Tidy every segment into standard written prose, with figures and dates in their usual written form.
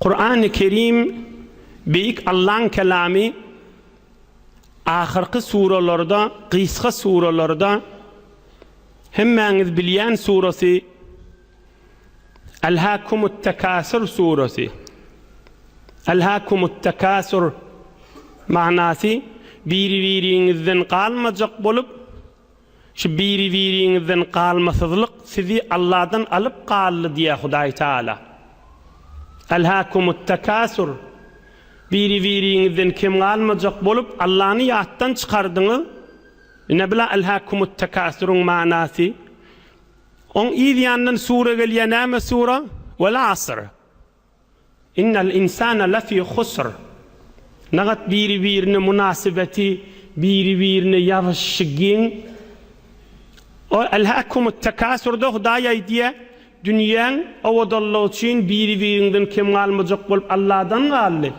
Kurany Kerim Beýik Allaň kelamy ahyrky suralarda, gysga suralarda hemmäňiz bilýän surasy Elhâkumut-tekâsur surasy. Elhâkumut-tekâsur manasy biri-biriňizden galmajak bolup, Şu biri-biriňizden galmasyzlyk sizi Alladan alyp galdy diýýär Hudaý Tagala. Elhâkumut-tekâsur Biri-biriňizden kem galmajak bolup, Allany ýatdan çykardyňyz. Ine bula Elhâkumut-tekâsuryň manasy. Oň yz ýanyndan sure gelýär, näme sura? Wel-asr. Innal insana lefî husr. Nagat biri-birine mynasybeti, biri-birine ýazyşy giň. O Elhâkumut-tekâsurda Hudaý aýdýar, Dünýäň owadanlygy üçin biri-biriňden kem galmajak bolup Alladan galdy.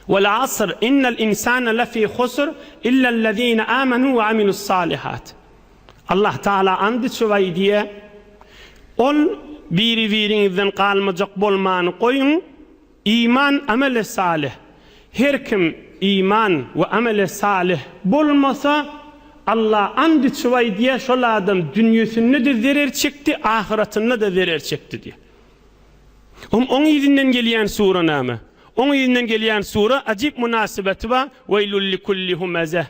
Wel-asr, innal insana lefî husr, illellezîne âmenû we amilus-sâlihat. Allah Taala and içip aýdýar, Ol biri-biriňizden galmajak bolmany goýuň, iman amele salyh, her kim iman we amele salyh bolmasa, Allah and içip aýdýar, şol adam dünýesinde-de zerer çekdi, ahyratynda-da zerer çekdi diýýär. Oň oň yzyndan gelýän sura näme? Oň yzyndan gelýän sura ajyp mynasybeti bar, Weýlul likulli humezeh.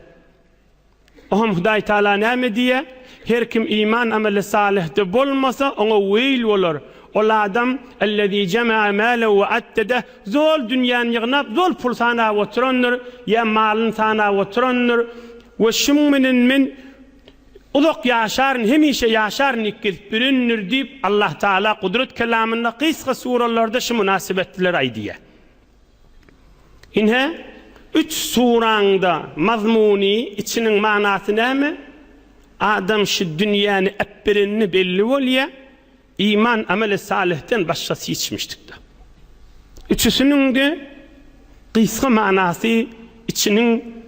Oňam Hudaý Taala näme diýýär? Her kim iman ameli salyhda bolmasa, oňa weýl bolar. Ol adam, Ellezî jema'a mâlehu ve addedeh, zol dünýäni ýygnap, zol pul sanap oturandyr, ýa malyny sanap oturandyr we şuň menen men uzak ýaşaryn, hemişe ýaşaryn diýip gezip ýörendir diýip, Allah Taala gudrat kelamynda gysga suralarda şu mynasybetlileri aýdýar. Ine, üç suraň-da mazmuny, içiniň manasy näme? Adam şu dünýäni äpberenini belli bolýar, iman, ameli salyhden başgasy hiçmişdik-de. Üçüsiniň-de gysga manasy, içiniň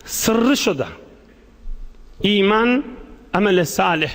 syrry şuda. Iman, ameli salyh.